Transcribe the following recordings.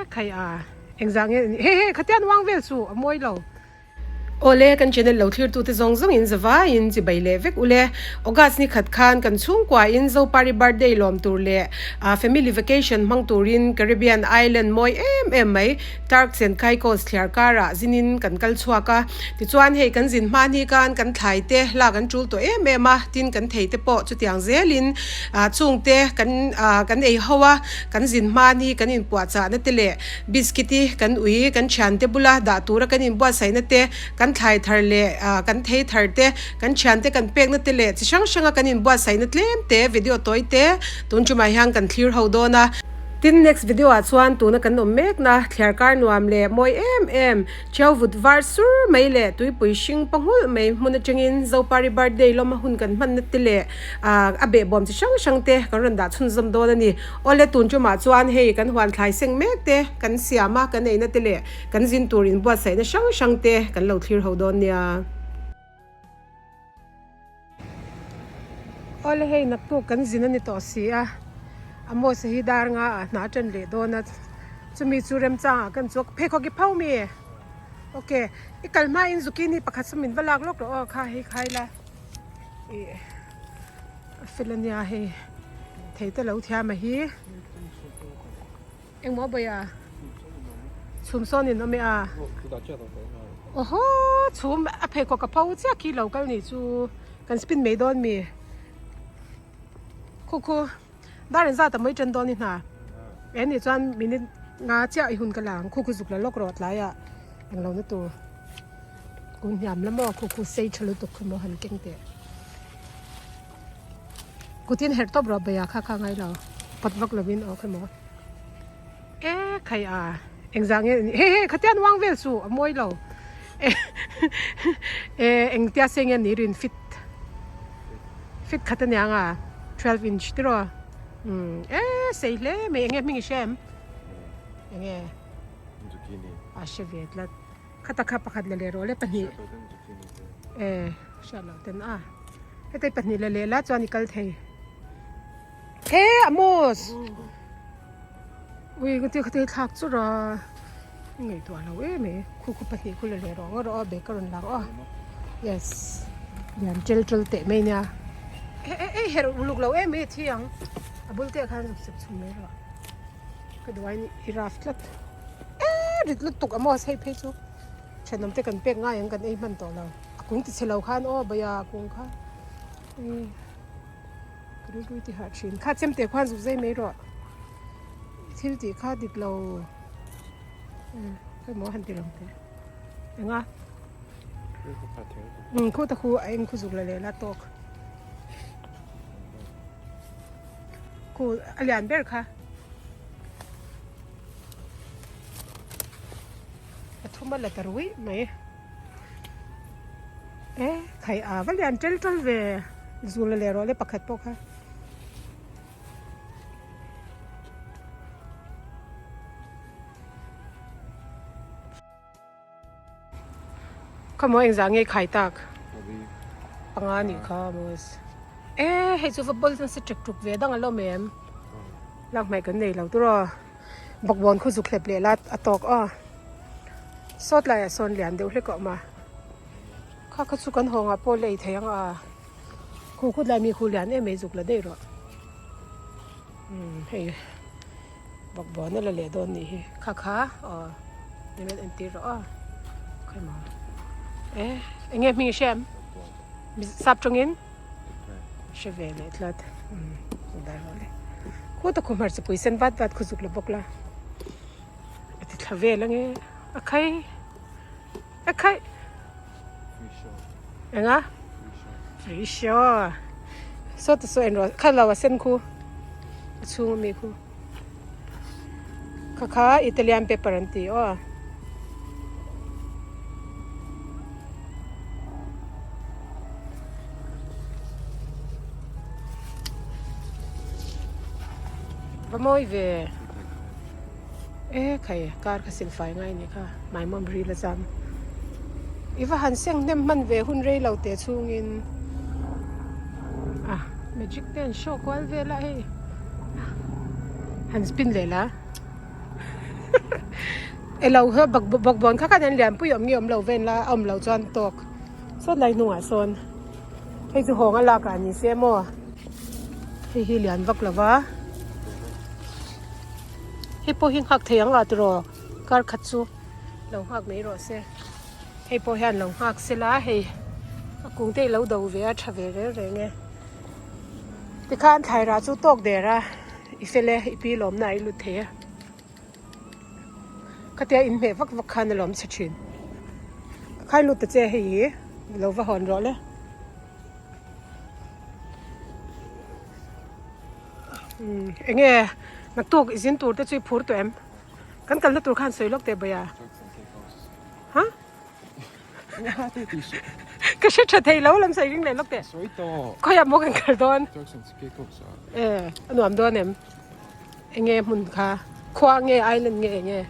khai a engzah nge he he khatian uang vel chu a mawi lo. Awle kan channel lo thlir tute zawng zawng in zavai in chibai leh vek ule. August ni khat khan kan chhungkua in Zopari birthday lawm tur leh family vacation hmang turin Caribbean island mawi em em mai Turks and Caicos thliar karah zinin kan kal chhuak a. Tichuan hei kan zin hma ni khan kan thlai te lak an tul tawh em em a, tin kan thei te pawh chutiang zelin chungte kan kan ei ho a, kan zin hma ni kan inpuahchahna te leh Biscuit i kan ui kan thiante bula dah tura kan inbuatsaihna te, kan thlai thar leh kan thei thar te, kan thiante kan pekna te leh chi hrang hranga kan inbuatsaihna tlem te video tawi te tun tumah hian kan thlir ho dawn a. Tin, next video ah chuan tuna kan awm mekna thliar kar nuam leh mawi em em Ṭhiau vut var sur mai leh tuipui hring pa nghulh mai hmun atangin Zopari birthday lawma hun kan hmanna te leh a behbawm chi hrang hrang te kan rawn dah chhunzawm dawn a ni. Awle tun tumah chuan hei kan huan thlai seng mek te kan siam a, kan eina te leh kan zin tur inbuatsaihna hrang hrang te kan lo thlir ho dawn nia. Awle hei naktuk kan zin a ni tawh si a, Amos hi dar nga ah hna a tan leh dawn a, chumi chu remchang ah kan chuak pheikhawk i pho mi? Ok, i kal hma in zucchini pakhat saw min va lak lawk rawh aw kha hei khai la ih a fel a nia hei thei te lo thiam a hi. Engmaw bawiha chhum sawn in awm e a awhaw chhum a pheikhawk a pho chiah khi lo kal nih chu kan spin mai dawn mi khu khu dar in zat a mai tan dawn i hna e nih chuan minute nga chiah i hun ka la ang khu khu zuk la lawk rawh tlaiah englo na tur kun hniam la maw khu khu sei tha lutuk kha maw han keng teh. Kutin herh tawp rawh beiah kha kha ngai lo pawt vak lovin aw kha maw e khai a engzah nge he he khatian uang vel chu a mawi lo e e engtia se nge ni rin fit fit khat aniang a 12 inch tiraw um e sei hle mai enge hming i hre em enge zucchini a hre ve tlat khata kha pakhat la leh rawh le pahnih e hriat loh ten a. Hetei pahnih leh lehla chuan i kal thei. He Amos! Ui ka ti thlak chu ra. I ngaihtuah lo em e. Khu khu pahnih khu la leh rawh ang rawh a bag ka rawn lak aw. Yes. Lian tel tel teh mai nia. E e e herh uluk lo em e thi ang. A bul te ah khan zuk sep chhum mai rawh. Ka duh aiin i rough tlat. E rit lutuk Amos hei phei chu. Thenawm te kan pek ngai ang kan ei hman tawh lo. A kung ti chhe lo khan aw bawia a kung kha ih ka rilru ti harh thin kha chem teh khuan zuk zai mai rawh thil tih kha dik lo emaw han ti lo teh enga um khu ta khu a eng khu zuk la leh la tawk khu a lian ber kha. A thum a la ta ruih mai. E khai a va lian tel tel ve zul leh rawh le pakhat pawh kha. Khawmaw engzah nge khai tak panga nih kha maws e hei chu va ball nasa ṭek ṭuk ve dang alawm em lak hmaih kan nei lo tur aw. Bawkbawn khu zuk hlep leh la a tawk aw. Sawt laiah sawn lian deuh hlek a awm a. Kha kha chu kan hawngah pawh la ei thei ang a. Khu khut lai mi khu lian em mai zuk la daih rawh. Umm hei bawkbawn a la leh dawn nih hi. Kha kha aw nimin entir rawh aw. Khawi maw e eng nge hming i hre em? Sap tawngin? Hre ve leh tlat umm dar rawh le khuta khu hmarcha pui sen vat vat khu zuk la bawk la a ti thla vel ange a khai a khai enga free show sawta saw en rawh kha lo a sen khu a chhung ami khu kha kha Italian pepper an ti aw. Va mawi ve e khai kar kha sil fai ngai ni kha maimawm ri la zam i va han seng hnem hman ve hun rei lo te chhungin a magic te an show kual vel a hei han spin leh la. Elo kha bawkbawn kha khan an lianpui awm nge awm lo vel a awm loh chuan tawk sawt lai hnungah sawn hei chu hawng a lak ah ni se maw hei hi lian vak lo va hei pawh hi nghak thei ang ah tiraw kar khat chu lo nghak mai rawh se hei pawh hian lo nghak se la hei a kung te hi lo do ve a tha ve reng reng e tikhan thlai rah chu tawk der a i fel e i pi lawmna ah i lut thei a. Khatia inhmeh vak vak khan a lawm chhe thin. Ka khai lut ta che hei hi lo va hawn rawh le. Umm enge naktuk i zin tur te chu i phur tawh em? Kan kalna tur khan sawi lawk teh bawiha. Ha? Ka hre tha thei lo lam sawi ring leh lawk teh. Khawiah maw kan kal dawn? E a nuam dawn em? Enge hmun kha? Khua nge island nge enge?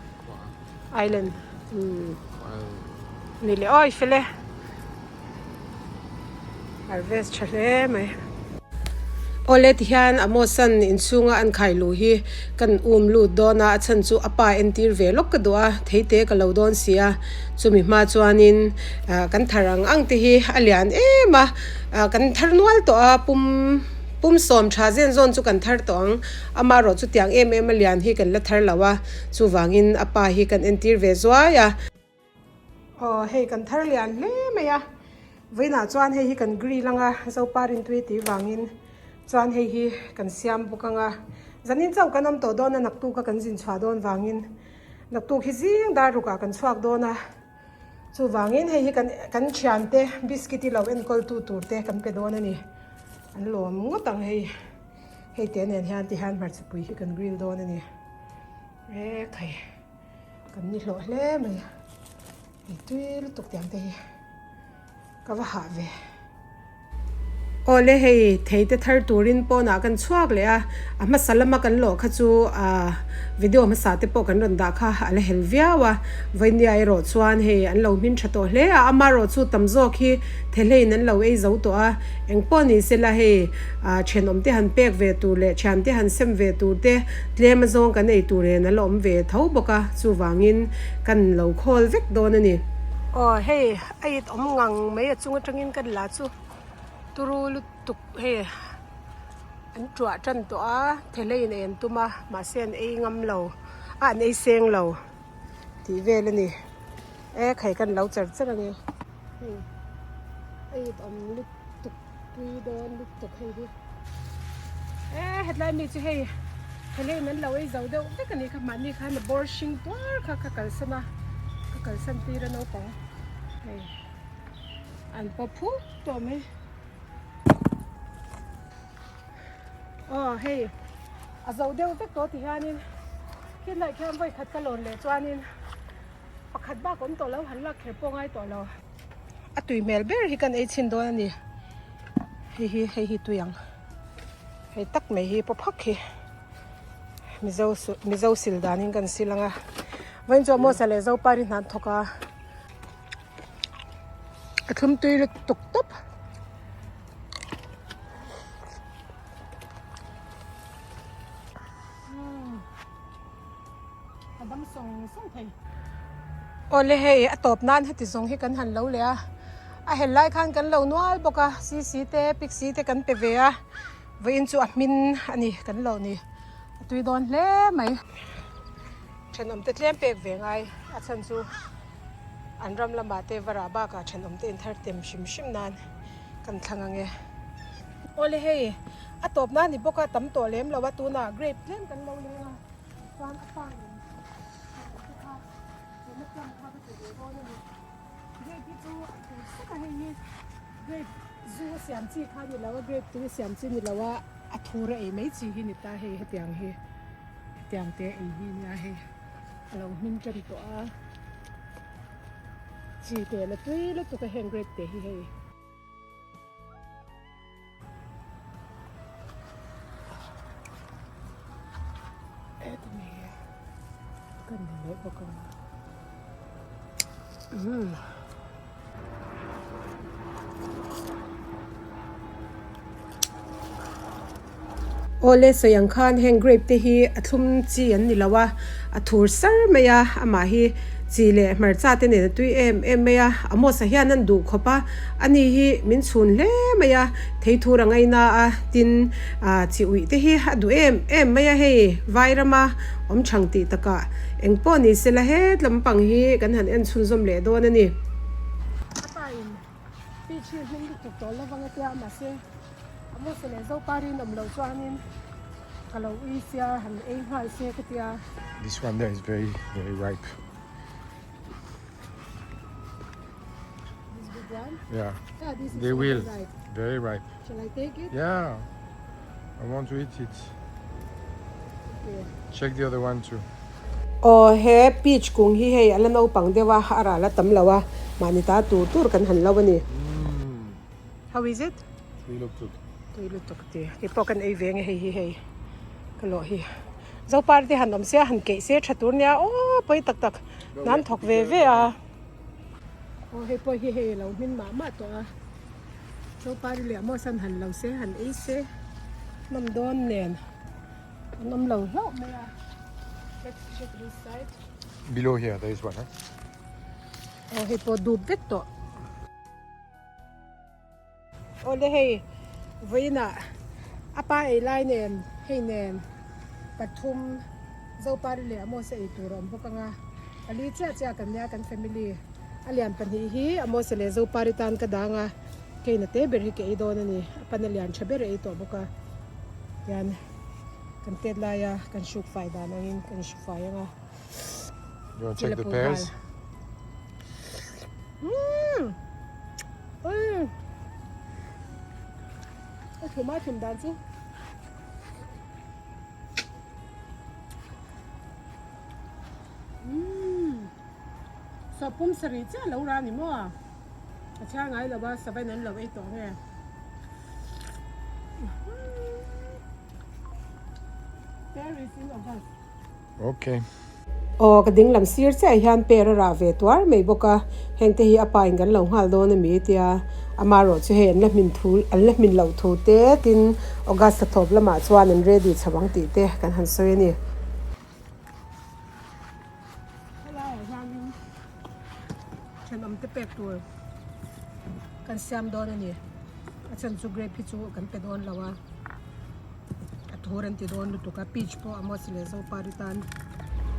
Island. Umm. Ni leh awi fel e. Harvest tha hle mai. Awle tihian Amosan inchhunga an khai luh hi kan um lut dawn a, a chhan chu a pa entir ve lawk ka duh a, theite ka lo dawn si a, chumi hma chuanin kan thar ang ang te hi a lian em a, kan thar nual tawh a, pum pum sawm tha zen zawn chu kan thar tawh ang, amaherawh chu tiang em em a lian hi kan la thar lo a, chuvangin a pa hi kan entir ve zuai a. Aw hei kan thar lian hle mai a, vawiinah chuan hei hi kan grill anga Zopa Rintui tih vangin chuan hei hi kan siam bawk anga zanin chauh kan awm tawh dawn a naktuk a kan zin chhuah dawn vangin naktuk hi zing dar rukah kan chhuak dawn a chuvangin hei hi kan kan thiante biscuit i lo enkawl tu tur te kan pe dawn a ni an lawm ngawt ang hei hei te nen hian ti hian hmarcha pui hi kan grill dawn a ni e khai. Kan ni hlawh hle mai a, ei tui lutuk tiang te hi ka va hah ve. Awle hei thei te thar turin pawnah kan chhuak leh a, a hmasa lama kan lawh kha chu ah video hmasa te pawh kan rawn dah kha a la hel viau a, Vainia erawh chuan hei an lo hmin tha tawh hle a, amaherawh chu tam zawk hi thehleiin an lo ei zo tawh a, eng pawh ni sela hei ah thenawm te han pek ve tur leh thian te han sem ve tur te Tlem azawng kan ei tur en a la awm ve tho bawk a, chuvangin kan lo khawl vek dawn a ni. Aw hei a it awm ngang mai a chung atangin kan la chu turu lutuk hei an tuah tan tawh a, thehleiin ei an tum a mahse an ei ngam lo a an ei seng lo tih vel a ni e khai kan lo char char ange hei a it awm lutuk. Tui dawn lutuk hei hi. E hetlai mi chu hei helei an lo ei zo deuh vek a ni kha mahni khan a bawr hring tuar kha ka kalsan a ka kalsan tir a naupang hei an paw phuk tawh mai aw hei a zo deuh vek tawh ti hianin khilai khian vawi khat ka lawn leh chuanin pakhat bak awm tawh lo han lak kher pawh ngai tawh lo. A tui hmel ber hi kan ei chhin dawn a ni hei hi hei hi tui ang hei tak mai hi paw phak hi mizo mizo sil danin kan sil ang a vawiin chu Amosa leh Zopari hna an thawk a a thlum tui lutuk tawp. A dam sawng sawng thei. Awle hei a tawp nan heti zawng hi kan han lo leh a, a hel lai khan kan lo nual bawk a, sisi te pixie te kan pe ve a, vawiin chu a hmin a ni kan lo ni, a tui dawn hle mai. Thenawm te tlem pek ve ngai a chhan chu an ram lamah te varah bakah thenawm te inthar tem hrim hrim nan kan thlang ang e. Awle hei a tawp nan ni bawk a tam tawh lem lo a tunah grape tlem kan lo leng a. Chuan a pa in a te kha tuna plum kha ka ti ve dawn a ni. Grape hi chu a tur sek a hei hi grape zu a siam chi kha a ni lo a grape tui a siam chi a ni lo a a thur a ei mai chi hi a ni ta hei hetiang hi hetiang te ei hi a nia hei a lo hmin tan tawh a chi te la tui lutuk a heng grape te hi hei. Kan ni leh bawk ang umm. Awle sawi ang khan heng grape te hi a thlum chi an ni lo a, a thur sar mai a, amah hi chi leh hmarcha te nen a tui em em mai a, Amos-a hian an duh khawp a, ani hi min chhun hle mai a, thei thur a ngaina a, tin ah chi uih te hi a duh em em mai a, hei Vairama awm chhang tih takah eng pawh ni sela het lampang hi kan han en chhunzawm leh dawn a ni. A pa in peach hi hming lutuk tawh lovang a tia mahse Amos-a leh Zopari'n awm loh chuanin ka lo ui sia han ei nghal se ka tia. This one there is very very ripe. This big one? Yeah. Yeah, this is They will. ripe. Very ripe. Shall I take it? Yeah. I want to eat it. Okay. Check the other one too. Aw he peach kung hi hei a la naupang deuh a, a ral a tam lo a, mahni ta tur tur kan han lo a ni. How is it? Tui lutuk. Tui lutuk ti. Kei pawh kan ei ve nge hei hi hei ka lawh hi. Zopar te han awm se a han keih se tha tur nia aw pawi tak tak nan thawk ve ve a. Aw hei pawh hi hei a lo hmin mah mah tawh a. Zopari leh Amos an han lo se han ei se nawm dawn nen an awm lo hlauh mai a. Let's check this side. Below here there is one huh? Aw hei pawh dup vek tawh. Awle hei vawiinah a pa ei lai nen hei nen pathum Zopari leh Amos a ei tur a awm bawk ang a, pali chiah chiah kan nia kan family a lian pahnih hi Amos leh Zopari tan ka dang a, keina te ber hi ka ei dawn a ni, a pana lian tha ber a ei tawh bawk a, tian kan tet laia kan hruk fai dan angin kan hru fai ang a. You want to check the pears? Umm. Ui. A thum a thum dan chu. Umm. Sa pum sari chiah lo ra ni maw a. A chhiar ngai lo a savain an lo ei tawh nge. Paris in August. Ok. Aw, ka ding lam sir chiah hian per a rah ve tuar mai bawk a, heng te hi a pa in kan lo nghal dawn a mi tia, amaherawh chu hei an la hmin thu an la hmin loh thu te tin August thla thawp lamah chuan an ready chho ang tih te kan han sawi a ni. Helaiah hianin thenawm te pek tur kan siam dawn a ni, a chhan chu grape hi chu kan pe dawn lo a. A thur an ti dawn lutuk a, peach pawh a mawsi leh zopari tan.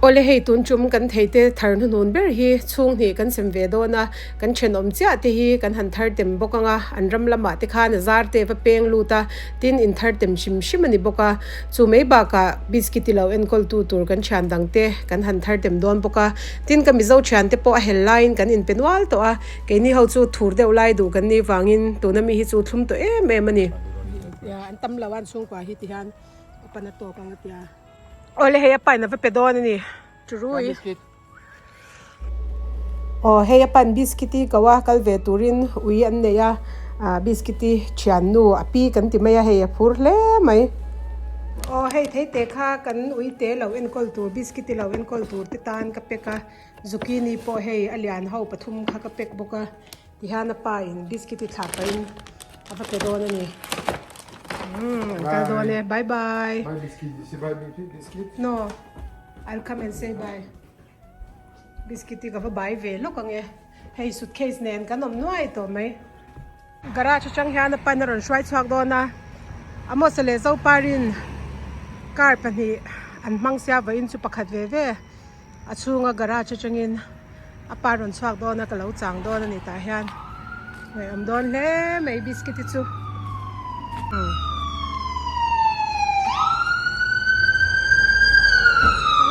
Awle hei tun tum kan thei te thar hnuhnun ber hi chhung hnih kan sem ve dawn a, kan thenawm chiah te hi kan han thar tem bawk ang a, an ram lamah te khan a zar te va peng lut a, tin in thar tem hrim hrim a ni bawk a, chu mai bakah biscuit i lo enkawl tu tur kan thian dang te kan han thar tem dawn bawk a, tin ka mizo thian te pawh a hel laiin kan inpe nual tawh a, keini ho chu thur deuh lai duh kan nih vangin tuna mi hi chu thlum tawh em em a ni. An tam lo a an chhungkua hi ti hian a pan a tawk ang a tia. Awle hei a pain a va pe dawn a ni. Churui. Aw hei a pan biscuit i ko a kal ve turin ui an nei a ah biscuit i thiannu a pi kan ti mai a hei a phur hle mai. Aw hei thei te kha kan ui te lo enkawl tur biscuit i lo enkawl tur te tan ka pack a zucchini pawh hei a lian ho pathum kha ka pack bawk a. Tihian a pa in biscuit i thlah pahin a va pe dawn a ni. Umm an kal dawn e. Bye bye. Bye biscuit. You say bye biscuit? No. I'll come and say bye. Biscuit i ka va bai ve lawk ang e. Hei suitcase nen kan awm nuai tawh mai. Garage atang hian a pan a rawn hruai chhuak dawn a. Amos-a leh Zoparin car pahnih an hmang sia vawiin chu pakhat ve ve. A chhunga garage atangin a pa rawn chhuak dawn a ka lo chang dawn a ni tah hian ngaihawm dawn hle mai biscuit hi chu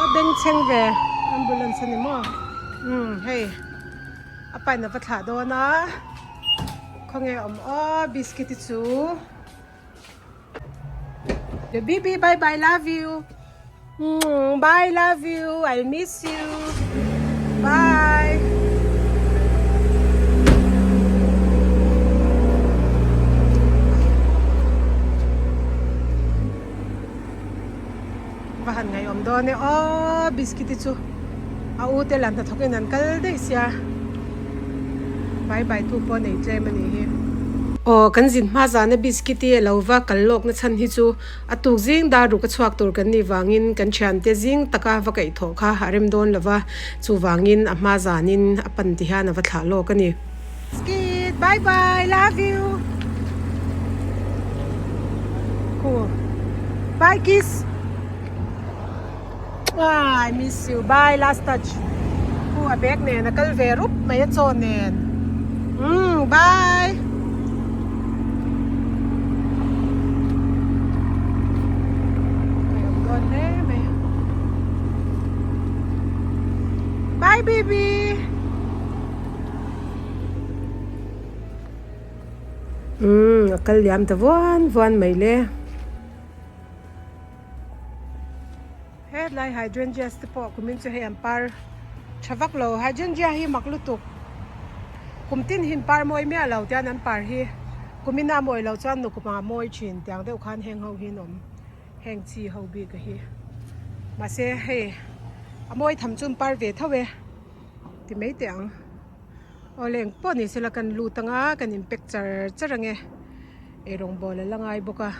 a bengchheng ve ambulance a ni maw umm hei a pa in a va thlah dawn a khawnge awm aw biscuit hi chu. The baby bye bye love you. Mm, bye love you. I'll miss you. Bye. Va han ngai awm dawn e aw biscuit hi chu a u te lah hnathawk in an kal daih sia bye bye tu pawh nei tlem a nih hi. Aw, kan zin hma zana biscuit i a lo va kal lawkna chhan hi chu a tuk zing dar ruk a chhuak tur kan nih vangin kan thiante zing taka va kaihthawh kha a rem dawn lo va, chuvangin a hma zanin a pan ti hian a va thlah lawk a ni. Biscuit, bye bye, love you. Cool. Bye kiss. I miss you bye last touch khu a bag nen a kal ve rup mai a chaw nen umm bye dawn hle mai bye baby umm a kal liam ta vuan vuan mai le. Hetlai hydrangeas te pawh kumin chu hei an par tha vak lo hydrangea hi mak lutuk kum tin hi an par mawi miah lo tian an par hi kumin a mawi loh chuan nukum ah a mawi thin tiang deuh khan heng ho hi an awm heng chi ho bik a hi mahse hei a mawi tham chu an par ve tho e ti mai teh ang aw le engpawh ni sela kan lut anga kan in pack char char ange. Eirawngbawl a la ngai bawk a.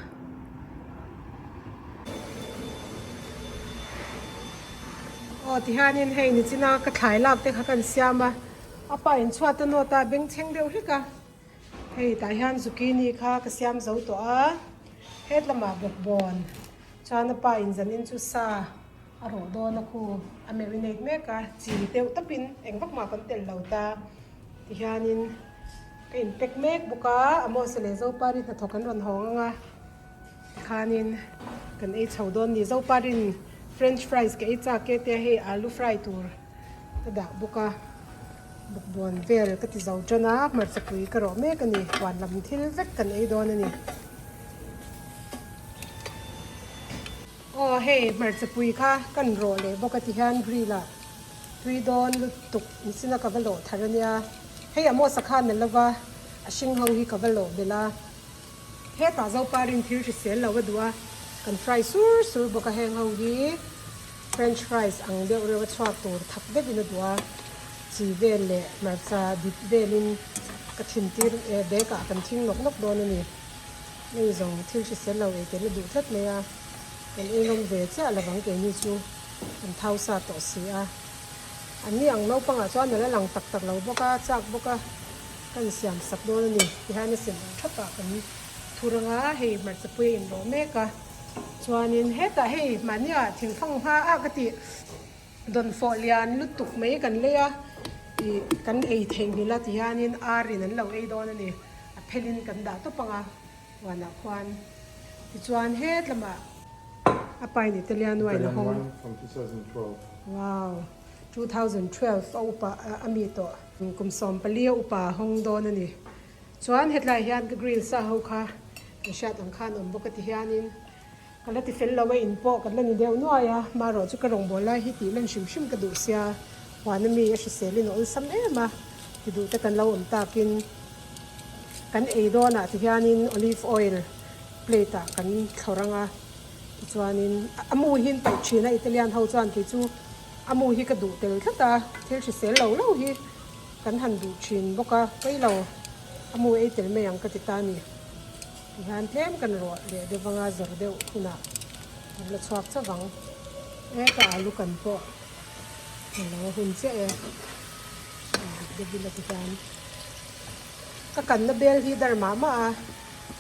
Aw tihianin hei nichina ka thlai lak te kha kan siam a, a pa in chhuat a nawt a bengchheng deuh hlek a, hei tah hian zucchini kha ka siam zo tawh a, hetlamah bawkbawn chuan a pa in zanin chu sa a rawh dawn a khu a marinate mek a, chi deuh tawpin eng vak mah kan telh lo ta tihianin. Ka in pack mek bawk a, Amos leh Zopari hnathawk an rawn hawng ang a, tikhanin kan ei chho dawn ni. Zoparin French fries ka ei chak e tia hei alu fry tur ka dah bawk a, bawkbawn vel ka ti zo tan a, hmarcha pui ka rawh mek a ni, huan lam thil vek kan ei dawn a ni. Aw hei hmarcha pui kha kan rawh leh bawk a tihian grill ah. Tui dawn lutuk nichin a ka va lawh thar ania, hei Amos-a khan a lo va, a hring ho hi ka va lawh belh a, hetah Zoparin thil hrisel lo a duh a, kan fry sur sur bawk a, heng ho hi French fries ang deuh reuh a chhuak tur thak deuhin a duh a, chi vel leh hmarcha dip velin ka thin tir bag ah kan thing nawk nawk dawn a ni, hei zawng thil hrisel lo ei tel a duh tlat mai a, kan ei ngam ve chiah lovang keini chu. An thau sa tawh si a. An ni ang naupangah chuan a la lang tak tak lo bawk a, chak bawk a, kan siam sak dawn a ni. Tihian a sem ang thapah kan thur ang a, hei hmarcha pui a inrawh mek a. Chuanin hetah hei mahnia thingfang hma a ka tih dawnfawh lian lutuk mai kan lei a, ih kan ei theihnghilh a tihianin ar in an lo ei dawn a ni. A phelin kan dah tawp ang a. Huanah khuan tichuan het lamah a pain Italian wine a hawng. Wow 2012 a upa a mi tawh kum 14 a upa a hawng dawn a ni. Chuan hetlai hian ka grill sa ho kha kan hriat ang khan awm bawk a ti hianin ka la ti fel lo a in pawh kan la ni deuh nuai a marawh chu ka rawngbâwl lai hi tih lan hrim hrim ka duh sia huan a mi a hriselin a awlsam em a ti duh te kan lo awm takin Kan ei dawnah ti hianin olive oil plate ah kan thlawr ang a, tichuanin a mu hi an paih thin a Italian ho chuan kei chu a mu hi ka duh tel tlat a, thil hrisel lo lo hi kan han duh thin bawk a, pailo a mu ei tel mai ang ka ti ta a ni. Tihian tlem kan rawh leh deuh anga zawr deuh hunah kan la chhuak chauh ang. E ka alu kan pawh a lo hun chiah e, dik deuh ila tihian. Ka kanna bel hi dar mah mah a,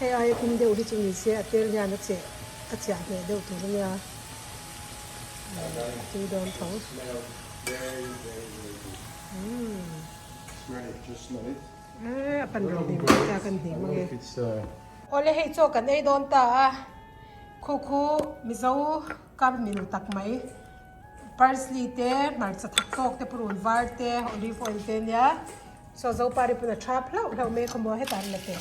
hei aia kum deuh hi chu ni se a tel hian a cheh a chiah hneh deuh tur a nia, a tui dawn tho. A pan rawh hnim te a kan hnim ange. Awle hei chaw kan ei dawn ta a, khu khu Mizo kar mil tak mai. Parsley te, hmarcha thak tawk te, purun var te, olive oil te ania. Saw Zopari pawn a thap hlauh hlauh mai kha maw hetah an la teh.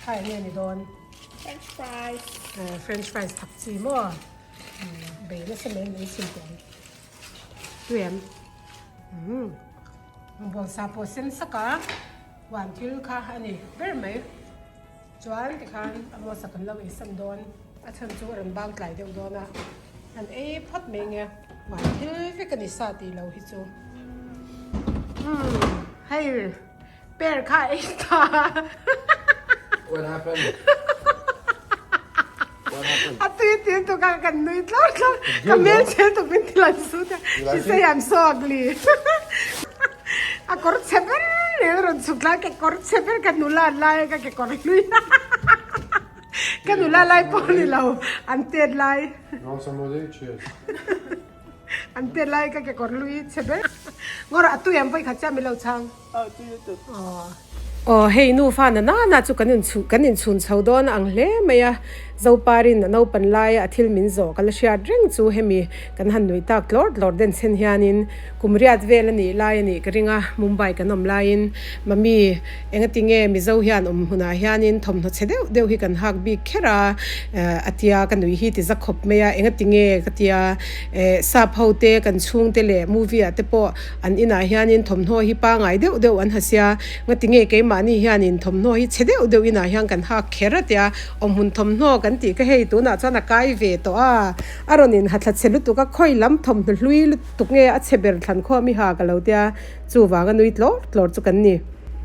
Kha eng nge ni dawn? French fries. Eh, French fries thak chi maw? Bei nasa mai an ei chhin teh ang. Tui em? Umm. Bawngsa pawh sen sak a, huan thil kha a ni ber mai. Chuan tikhan a hmasa kan lo eisan dawn, a chhan chu a rawn bang tlai deuh dawn a, an ei phawt mai nge, mahni thil vek a ni sa tih lo hi chu. Umm hei pear kha a ei ta. What happened? What happened? A tui tin tu ka kan nui tlawr tlawr. Ka hmel chhe tuk min ti lan su te. She say I'm so ugly. A kawr chhe ber nen a rawn chhuk lai ke kawr chhe ber ka nula lai ka ke kawr hlui. Ka nula lai pawh ni lo an tet lai. You want some more? Cheers. An tet lai ka ke kawr hlui chhe ber. Ngawr a tui an vawi khat chiah min lo chhang. Aw hei nufa na nana chu kan inchhu kan inchhun chho dawn ang hle mai a, Zoparin a naupan laia a thil min zawh ka la hriat reng chu hemi kan han nuih tak tlawr tlawr den chhen hianin kum riat vel a nih lai a nih ka ring a, Mumbai kan awm laiin Mami engati nge Mizo hian awm hmunah hianin thawmhnaw chhe deuh deuh hi kan hak bik kher a a tia ka nuih hi ti za khawp mai a, engati nge ka tia eh sap ho te kan chhungte leh movie ah te pawh An inah hianin thawmhnaw hi pangai deuh deuh an ha sia, ngati nge keimahni hianin thawmhnaw hi chhe deuh deuh inah hian kan hak kher a tia, awmhmun thawmhnaw kan tih kha hei tunah chuan a kai ve tawh a, a rawn inha thla chhe lutuk a, khawi lam thawmhnaw hlui lutuk nge a chhe ber thlan khawm i ha ka lo tia, chuvanga nui tlawr tlawr chu kan ni.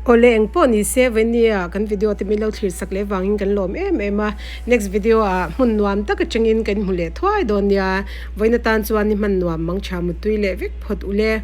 Awle eng pawh ni se vainia kan video te min lo thlir sak leh vangin kan lawm em em a, next video ah hmun nuam tak atangin kan hmu leh thuai dawn nia, vawiin atan chuan ni hman nuam mang tha muttui leh vek phawt ule.